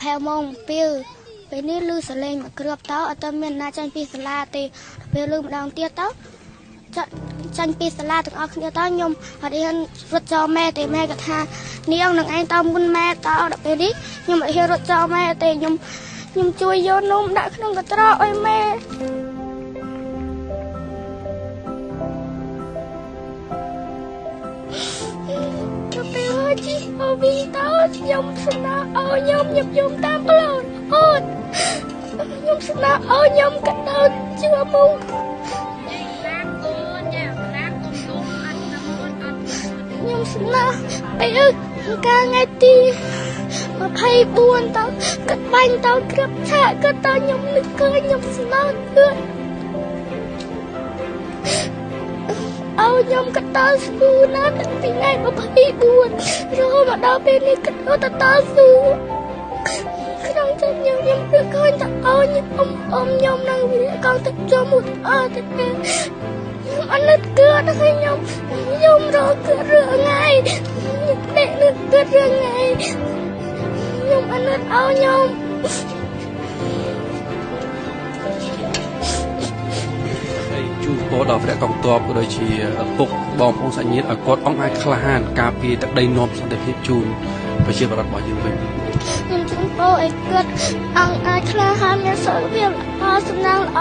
ផែម៉ោង2ពេលនេះឮសលេងមកគ្រាប់តើអត់មានណាចាញ់ពីសាលាទេពេលឮម្ដងទៀតទៅចាញ់ពីសាលាទាំងអស់គ្នាតើខ្ញុំអត់ហ៊ានរត់ចោលម៉ែទេម៉ែក៏ថានាងនឹងឯងតើមុនម៉ែតើដល់ពេលនេះខ្ញុំអត់ហ៊ានរត់ចោលម៉ែទេខ្ញុំជួយយកនំដាក់ក្នុងកន្ត្រកឲ្យម៉ែទៅពេលជីអូវីតើខ្ញុំស្នើឲ្យខ្ញុំតាមផ្លូវអូនខ្ញុំស្នើឲ្យខ្ញុំកដោជឿមកខ្ញុំស្នើពេលកាលថ្ងៃទី24តើកាត់បាញ់តើគ្រាប់ឆាកក៏តើខ្ញុំនឹកឃើញខ្ញុំស្នើគឺឲ្យខ្ញុំក៏តស៊ូណាស់តាំងពីថ្ងៃ24រហូតមកដល់ពេលនេះក៏តស៊ូក្នុងចិត្តខ្ញុំខ្ញុំគឺឃើញតែឲ្យខ្ញុំអ៊ំខ្ញុំនឹងវាកងទឹកចូលមុតអត់ទេខ្ញុំអត់នឹកគិតឲ្យខ្ញុំរកគិតរឿងថ្ងៃខ្ញុំដេកនឹកគិតរឿងថ្ងៃខ្ញុំអត់នឹកឲ្យខ្ញុំហើយជូនពរដល់ព្រះកងទ័ពក៏ដូចជាឪពុកបងប្អូនសាច់ញាតិឲ្យគាត់អង្គអាចក្លាហានការពារទឹកដីនាំសន្តិភាពជូនប្រជាពលរដ្ឋរបស់យើងវិញខ្ញុំជូនពរឲ្យគាត់អង្គអាចក្លាហានមានសុខភាពល្អសំណាងល្អ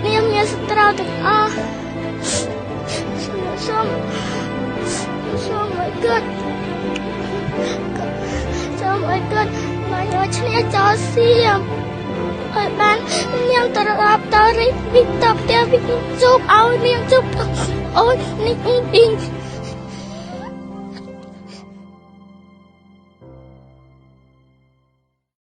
នាងមានសត្រូវទាំងអស់សូមឲ្យគាត់សូមឲ្យគាត់មកយកឈ្នះចោលសៀមឲ្យបាននាងត្រឡប់ទៅរីកវិញទៅផ្ទះវិញជួបឲ្យនាងជួបអូននេះអ៊ីង